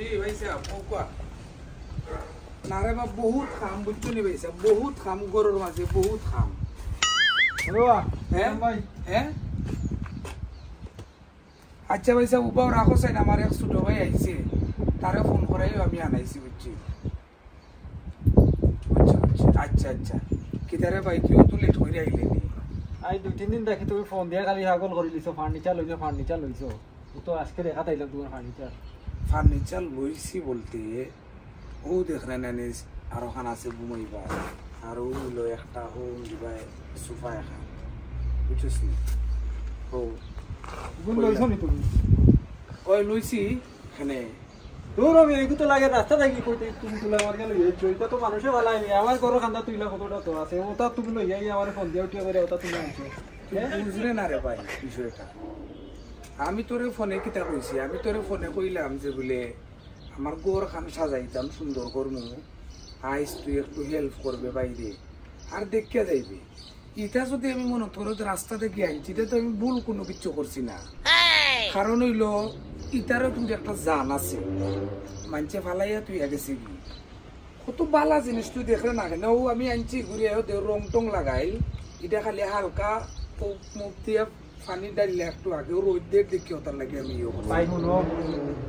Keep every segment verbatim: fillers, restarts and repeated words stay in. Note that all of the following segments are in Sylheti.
জি ভাই সাহেব, ও কোয়া। না রে বাপ, বহুত কাম, বুঝছো নি ভাই সাহেব, বহুত কাম, ঘরর মাঝে বহুত কাম। ও বাবা, হ্যাঁ? ভাই। হ্যাঁ? আচ্ছা ভাই সাহেব, উবাও রাখো চাইন, আমার এক ছোট ভাই আইছে, তারে ফোন করাইও, আমি আনাইছি, বুঝছি। আচ্ছা, আচ্ছা, আচ্ছা, আচ্ছা। কিতারে ভাই, তুই অত লেট করি আইলে নি? আই দুই তিন দিন দেখি তুমি ফোন দিয়া খালি হাগল করি লিছো, ফার্নিচার লইছো, ফার্নিচার লইছো। ও তো আজকে দেখা তাইলাম তোমার ফার্নিচার। ফার্নিচার লইছি বলতে, ও দেখ না নানিস, আরো খান আছে ঘুমাইবা, আর ও হইলো একটা হোম দিবা, সোফা এখন, বুঝছিস নি? ও, ওগুন লইছো নি তুমি? ওই লইছি, এখানে। দূর হবে, এগু তো লাগে রাস্তা থাকি কইতে তুমি তুলা আমার গেল হয়েছো, এটা তো মানুষে ভালো হয়নি, আমার ঘরর খান্দা তুইলা কতটা তো আছে, ওটা তুমি লইয়া আমার ফোন দিয়া উঠিয়া করে ওটা তুমি আনছো। তুই বুঝরে না রে ভাই বিষয়টা। আমি তোরে ফোনে কিতা কইছি, আমি তোরে ফোনে কইলাম যে বলে আমার ঘর খান সাজাইতাম, সুন্দর করমু, আইস তুই একটু হেল্প করবে বাইরে, আর দেখিয়া যাইবে। ইটা যদি আমি মনে করো যে রাস্তা থাকি আনছি, ইটা তো আমি ভুল কোনো কিছু করছি না। কারণ হইলো, ইটারও কিন্তু একটা জান আছে, মানছে ফালাইয়া তুই গেছে কি, কত বালা জিনিস তুই দেখরে না কেনে? ও আমি আনছি ঘুরিয়া, ও দে রং টং লাগাই, ইটা খালি হালকা ও মুখ দিয়া পানি ডাইলে একটু আগে, ও রোদ দের দেখি ওটার লাগি আমি ইয়ে করছি। ভাই হুনো,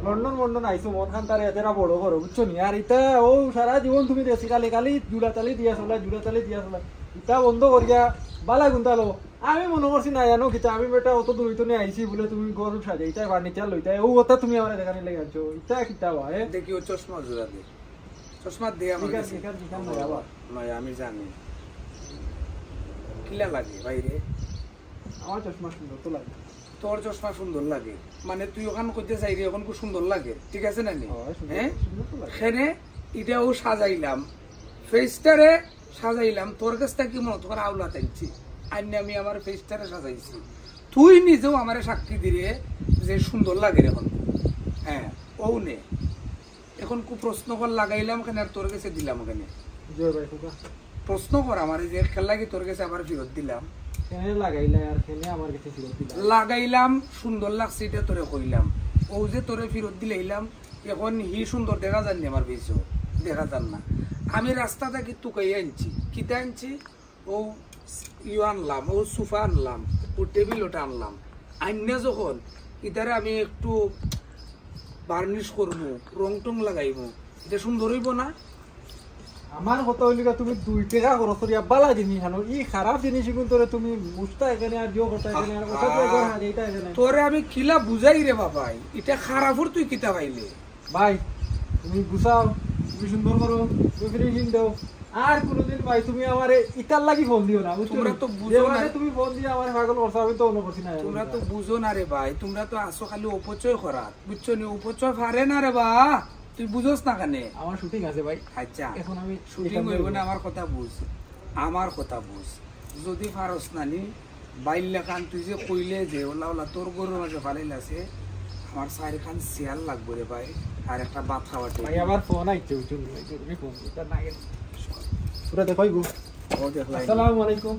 লন্ডন মন্ডন আইছো, মন খান তারে এতেরা বড় করো, বুঝছো নি? আর ইটা ও সারা জীবন তুমি দেশি কালি কালি জুড়া তালি দিয়া চলা, জুড়া তালি দিয়া চলা, ইটা বন্ধ করিয়া বালা গুন্তালো। আমি মনে করছি না জানো কিতা, আমি বেটা অত দূর হইতো নিয়ে আইছি বলে তুমি ঘর সাজাইতায়, ফার্নিচার লইতায়, ও কথা তুমি আমার দেখানি লেগে আছো, ইটা কিতা বা, এ? দেখি ও চশমা জোড়া দে। চশমা দে আমার কাছে। নয়, আমি জানি। কিলা লাগে বাইরে? আমার চশমা সুন্দর তো লাগে। তোর চশমা সুন্দর লাগে? মানে তুই ওখান কইতে চাই রে, এখন খুব সুন্দর লাগে, ঠিক আছে না নি? হ্যাঁ, সুন্দর, হ্যাঁ? সুন্দর তো লাগে। এখানে ইটাও সাজাইলাম, ফেসটারে সাজাইলাম, তোর কাছ থেকে মনে তোর আওলা টানছি, আইনে আমি আমার ফেসটারে সাজাইছি। তুই নিজেও আমারে সাক্ষী দিরে যে সুন্দর লাগে রে এখন। হ্যাঁ, ও নে। এখন কু প্রশ্ন কর লাগাইলাম কেনে আর তোর কাছে দিলাম কেনে? জয় ভাই, খুকা। প্রশ্ন কর আমারে যে খেলা কি তোর কাছে আবার ফেরত দিলাম? কেনে লাগাইলা আর কেনে আমার কাছে ফেরত দিলা? লাগাইলাম, সুন্দর লাগছে, এটা তোরে কইলাম। ও যে তোরে ফেরত দিলাইলাম, এখন হি সুন্দর দেখা যার নি আমার পিছু? দেখা যার না। আমি রাস্তা থাকি তুকাই আনছি, কিতা আনছি? ও ইয়ে আনলাম, ও সোফা আনলাম, ও টেবিল ওটা আনলাম। আইন্না যখন ইতারে আমি একটু বার্নিশ করবো, রং টং লাগাইবো, এটা সুন্দর হইবো না? আমার কথা হইল গিয়া, তুমি দুই টাকা খরচ করিয়া বালা জিনিস আনো, ই খারাপ জিনিস ইগুন তোরে তুমি বুঝতা এখানে আর জিও করতা এখানে আর ওটা তো একবার হাজাইতা এখানে। তোরে আমি কিলা বুঝাই রে বাবাই, এটা খারাপর তুই কিতা পাইলে? ভাই, তুমি গুছাও, তুমি সুন্দর করো, তুমি ফিনিশিং দাও। আর কোনোদিন ভাই তুমি আমারে ইতার লাগি ফোন দিও না, বুঝছো? তোমরা তো বুঝো না। তুমি ফোন দিয়ে আমারে পাগল করছো, আমি তো অন্য করছি না। তোমরা তো বুঝো না রে ভাই, তোমরা তো আসো খালি অপচয় করার, বুঝছো নি? অপচয় পারে না রে বা, তুই বুঝোস না কেনে? আমার শুটিং আছে ভাই। আচ্ছা, এখন আমি শুটিং হইব না, আমার কথা বুঝ, আমার কথা বুঝ। যদি পারস না নি, বাইল্লা খান তুই যে কইলে যে ওলা ওলা তোর ঘরর মাঝে ফালাইল আছে, আমার চাইর খান চেয়ার লাগবো রে ভাই, আর একটা ভাত খাওয়ার ভাই, টেবিল। আমার ফোন আইছে, ওই জন্য ভাই, জরুরি ফোন, এটা না গেলে। ওরা দেখো, গো। ও দেখলাই নি। আসসালামু আলাইকুম।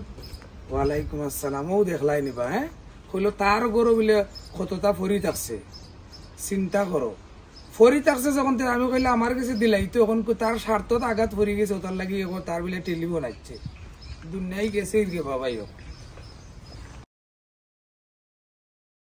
ওয়ালাইকুম আসসালাম। ও দেখলাই নি বা, হ্যাঁ? কইলো তার ঘরো বলে কতটা ফরি থাকছে, চিন্তা করো। ফরি থাকছে যখন, তে আমি কইলে আমার কাছে দিলাই তো, এখন কো-, তার স্বার্থত আঘাত ফরি গেছে, ওটার লাগি এখন তার বলে টেলিফোন আইছে। দুনিয়াই গেছে রে বাবাই হোক।